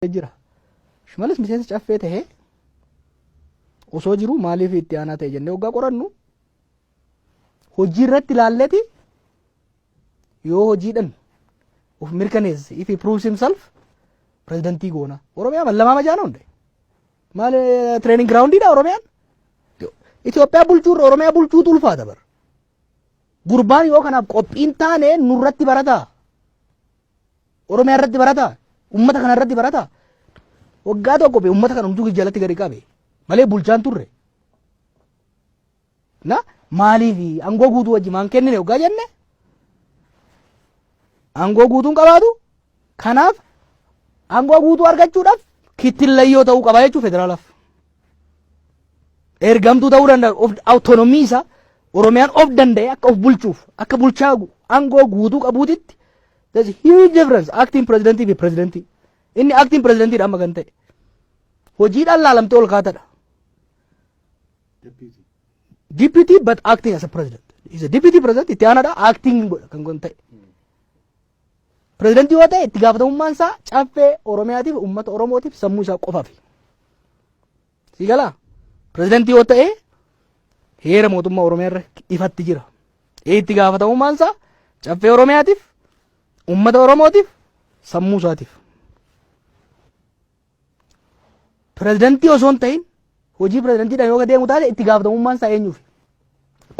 jira. Shimallis miseensa caffee tahee osoo jiru maaliif itti aanaa ta'e jennee hoggaa qorannu hojii irratti ilaalleeti yoo hojiidhan of mirkaneesse, if he proves himself, pirezidantii goona. Oromiyaa mallamaa majaana hunde. Maal training groundiidha Oromiyaan? Itoophiyaa bulchuurra Oromiyaa bulchuutu ulfaata bara. Gurbaan yoo kanaaf qophiin taane nurratti barataa. Oromiyaa irratti barataa. Uummata kana irratti barataa. Waggaa tokko be uummata kana hunduu jalatti gadi qabe malee bulchaan turre. Na maaliif aangoo guutuu wajji maan kennine waggaa jenne aangoo guutuun qabaatu, kanaaf aangoo guutuu argachuudhaaf kittillayyoo ta'uu qaba jechuu federaalaaf. Ergamtuu ta'uu danda'a of autonomy isaa Oromiyaan of danda'e akka of bulchuuf akka bulchaa aangoo guutuu qabuutitti. There's a huge difference acting presidentii fi presidentii. Inni acting presidentiidha amma kan ta'e. Hojiidhaan laalamtee ol kaatadha. Deputy but acting as a president. He's a deputy president, itti aanaadha, acting godha kan kun ta'e. Presidentii yoo ta'e itti gaafatamummaan isaa caffee Oromiyaatiif, uummata Oromootiif, sammuu isaa qofaaf. Si galaa? Presidentii yoo ta'e heera mootummaa Oromiyaa irra ifatti jira. Itti gaafatamummaan isaa caffee Oromiyaatiif, uummata Oromootiif, sammuu isaatiif. Pirezidantii osoo hin ta'in hojii pirezidantiidhaan yoo deemu taate itti gaafatamummaan isaa eenyuuf?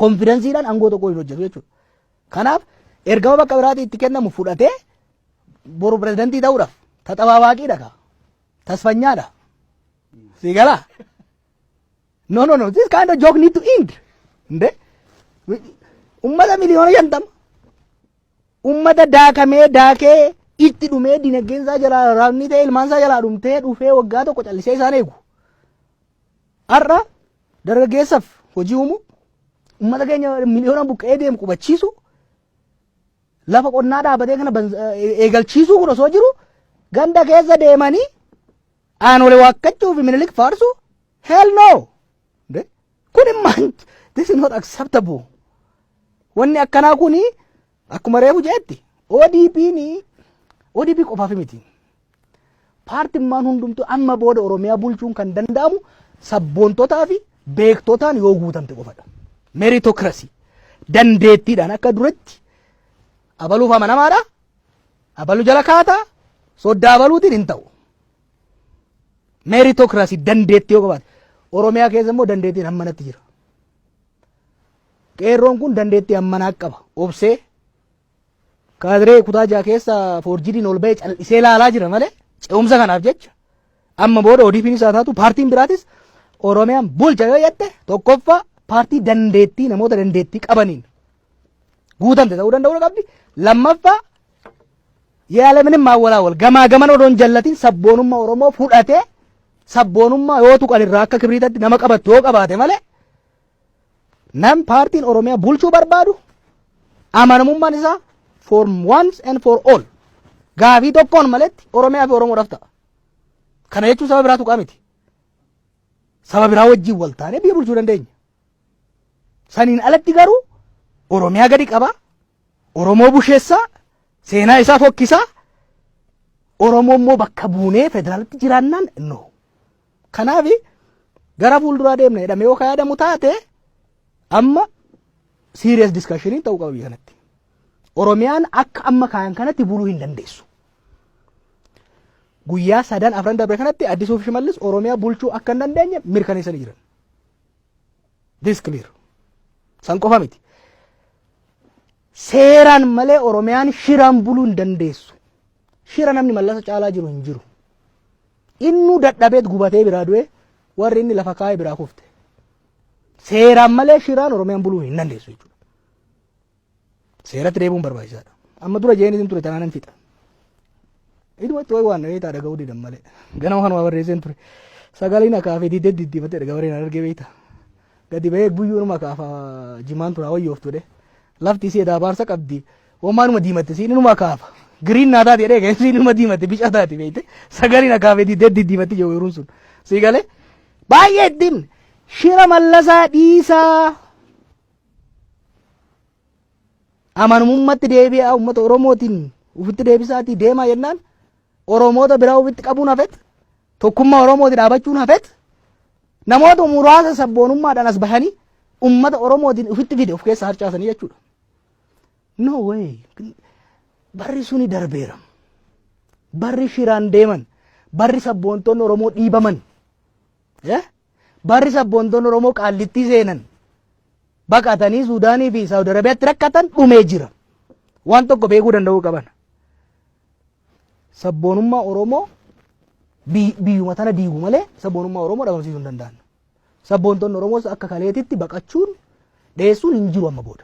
Confidenceiidhaan aangoo tokko hin hojjetu jechuudha. Kanaaf ergama bakka biraatii itti kennamu fudhatee boru pirezidantii ta'uudhaaf taxabaabaaqiidha kaa. Tasfanyaadha. Si galaa? No, no, no. This kind of joke need to end. Nde? Ummata miliyoona 50. Ummata daakamee daakee itti dhumee dinagdeen isaa jalaa raabni ta'e ilmaan isaa jalaa dhumtee dhufee waggaa tokko callisee isaan eegu. Har'a dargaggeessaaf hojii uumu, ummata keenya miliyoona buqqee deemu qubachiisu, lafa qonnaa dhaabatee kana eegalchiisuu kun osoo jiru ganda keessa deemanii aanolee waakkachuu fi Minilik faarsu, hell no. Kun immaan this is not acceptable. Wanni akkanaa kuni akkuma reefu jeetti ODP'n ODP qofaaf miti. Paartimmaan hundumtuu amma booda Oromiyaa bulchuun kan danda'amu sabboontotaa fi beektotaan yoo guutamte qofadha. Meritocracy. Dandeettiidhaan akka duratti abaluuf amanamaadha. Abalu jala kaataa soddaa abaluutiin hin ta'u. Meritocracy, dandeettii yoo qabaate. Oromiyaa keessa immoo dandeettiin hammanatti jira. Qeerroon kun dandeettii hammanaa qaba. Obsee kaadiree kutaa jaha keessa forgediin ol ba'ee cal'isee ilaalaa jira malee ce'umsa kanaaf jecha amma booda ODP'n isaa taatu paartiin biraatis Oromiyaan bulcha yoo jette tokkoffaa paartii dandeettii namoota dandeettii qabaniin guutamte ta'uu danda'uu qabdi. Lammaffaa ያለምንም ማወላወል gamaa gaman odoo hin jallatin sabboonummaa Oromoo fudhatee sabboonummaa yoo tuqan irraa akka kibriitatti nama qabattu yoo qabaate malee nam paartiin Oromiyaa bulchuu barbaadu amanamummaan isaa for once and for all gaafii tokkoon maletti Oromiyaa fi Oromoodhaaf ta'a. Kana jechuun saba biraa tuqaa miti. Saba biraa wajjin wal taanee biyya bulchuu dandeenya. Saniin alatti garuu Oromiyaa gadi qaba. Oromoo busheessaa, seenaa isaa fokkisaa, Oromoo immoo bakka buunee federaalitti jiraannaan no. Kanaaf gara fuulduraa deemna jedhamee yoo yaadamu taate amma serious discussion ta'uu qaba biyya kanatti. Oromiyaan akka amma kaayan kanatti buluu hin dandeessu. Guyyaa sadan afran darbe kanatti Addisuu fi Shimallis Oromiyaa bulchuu akka hin dandeenye mirkaneessanii jiran. This clear. San qofa miti. Seeraan malee Oromiyaan shiraan buluu hin dandeessu. Shira namni Mallasa caalaa jiru hin jiru. Innuu dadhabeet gubatee biraa du'e, warri inni lafa kaa'ee biraa kufte. Seeraan malee shiraan Oromiyaan buluu hin dandeessu jechuudha. Seeratti deebi'uun barbaachisaadha. Amma dura jeen ture tanaan fixa. Iduma itti wayi waan beektaa dhaga'uu didan malee. Ganama kanuma barreesseen ture. Sagaleen akaafee didee diddiifatee dhagabareen argee beekta. Gadi ba'ee guyyuunuma akaafa jimaan tura wayyooftu dhe. Lafti isii edaa qabdi. Homaanuma diimatte siin inuma akaafa. Green naa taate jedhee siin inuma diimatte bica taate beekte. Sagaleen akaafee didee diddiifatti jiru yeroon sun. Sii galee baay'ee itti himne. Shira Mallasaa dhiisaa. Amanamummaatti deebi'aa, uummata Oromootiin ofitti deebisaatii deemaa jennaan. Oromoota biraa ofitti qabuun hafet, tokkummaa Oromooti dhaabachuun hafet, namoota muraasa sabboonummaadhaan as bahanii ummata Oromootiin ofitti fide of keessa harcaasanii jechuudha. No way. Barri suni darbeera. Barri shiraan deeman, barri sabboontonni Oromoo dhiibaman, barri sabboontonni Oromoo Qaallittii seenan, baqatanii Suudaanii fi Saawud Arabiyaatti rakkatan dhumee jira. Waan tokko beekuu danda'uu qaban. Sabboonummaa Oromoo biyyuma tana diigu malee sabboonummaa Oromoo dhabamsiisuu hin danda'an. Sabboontonni Oromoos akka kaleetitti baqachuun, dheessuun hin jiru amma booda.